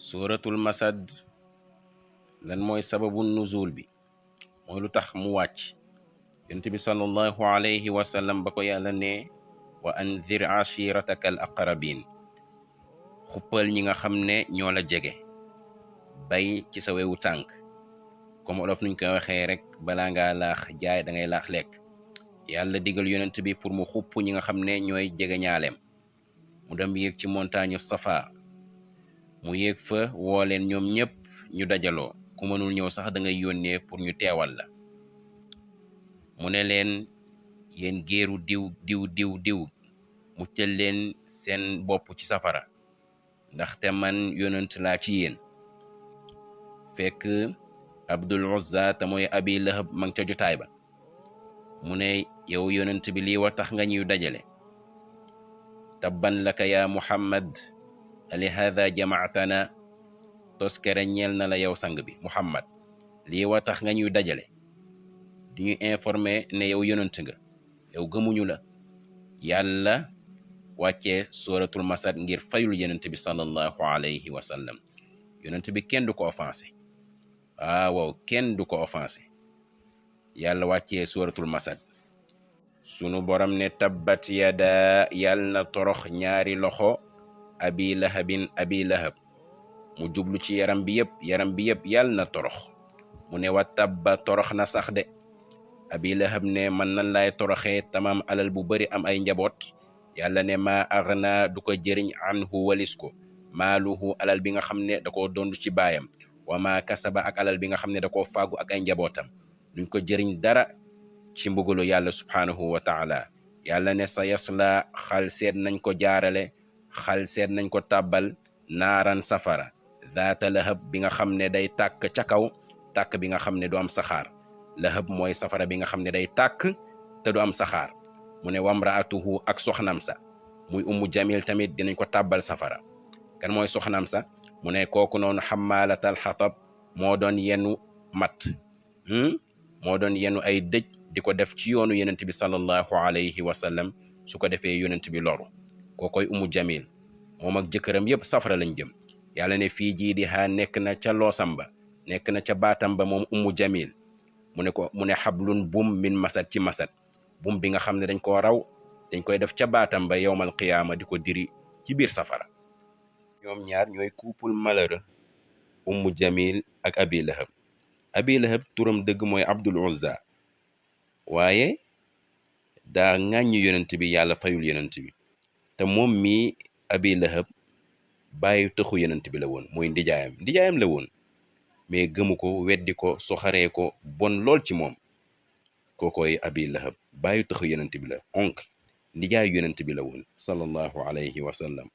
suratul masad lan mooy sababu nuzul bi mooy lu tax mu wàcc. yonent bi sallallahu alayhi wa sallam ba ko yàlla ne wa anzir ashirataka al aqrabin, xuppal ñi nga xam ne ñoo la jege, bay ci sa wewu tànk. comme olof nuñ koy waxee rek balaa ngaa laax jaay da ngay laax lekk. yàlla digal yonent bi pour mu xupp ñi nga xam ne ñooy jege ñaaleem. mu dem yéeg ci montagne Safa, mu yéeg fa woo leen ñoom ñëpp ñu dajaloo. ku mënul ñëw sax da ngay yónnee pour ñu teewal la. mu ne leen yéen géeru diw muccal leen seen bopp ci safara ndaxte man yonent laa ci yéen. fekk Abdul Uzza te mooy Abi Lahab ma ngi ca jotaay ba. mu ne yow yonent bi lii wa tax nga ñuy dajale. tabban laka ya Muhammad ali hada jamaatana, toskere ñeel na la yow sang bi Muhammad, lii wa tax nga ñuy dajale di ñu informer ne yow yonent nga. yow gëmuñu la. yàlla wàccee suratul masad ngir fayul yonent bi sallallahu alayhi wa sallam. yonent bi kenn du ko offensé. waaw kenn du ko offensé. yàlla wàccee suratul masad. sunu borom ne tabbat yada, yàlla na torox ñaari loxo abi lahab. mu jublu ci yaram bi yëpp yàlla na torox. mu ne wa tabba torox na sax de. abi lahab ne man nan laay toroxee tamam alal bu bari am ay njaboot. yàlla ne maa agna du ko jëriñ anhu walis ko maaluhu alal bi nga xam ne da koo dondu ci baayam, wa maa kasaba ak alal bi nga xam ne da koo faagu ak ay njabootam, duñ ko jëriñ dara ci mbugalu yàlla subhaanahu wa taala. yàlla ne sa yasla, xal seet nañ ko jaarale, xal seet nañ ko tàbbal naaran safara, zaata lahab bi nga xam ne day tàkk ca kaw, tàkk bi nga xam ne du am saxaar. lahab mooy safara bi nga xam ne day tàkk te du am saxaar. mu ne wamraatuhu ak soxnam sa muy ummu jamil tamit dinañ ko tàbbal safara. kan mooy soxnam sa? mu ne kooku noonu xammaalatal xatab, moo doon yenu mat, moo doon yenu ay dëj di ko def ci yoonu yonent bi sallallahu alayhi wa sallam. su ko defee yonent bi loru. kookoy ummu jamil, moom ak jëkkëram yëpp safara lañ jëm. yàlla ne fii jii di haa nekk na ca loosam ba, nekk na ca baatam ba moom ummu jamil. mu ne xablun bum min masad ci masad, bum bi nga xam ne dañ koo raw, dañ koy def ca baatam ba yowmal qiyaama di ko diri ci biir safara. ñoom ñaar ñooy couple malheureux, ummu jamil ak abi lahab. abi lahab turam dëgg mooy Abdul Uzza, waaye daa ŋàññi yonent bi, yàlla fayul yonent bi. te moom mii abi lahab bàyyi tëxu yonent bi la woon, mooy ndijaayam la woon, mais gëmu ko, weddi ko, soxaree ko, bon lool ci moom. kookoy abi lahab bàyyi tëxu yonent bi la, oncle, ndijaayu yonent bi la woon sallallahu alayhi wa sallam.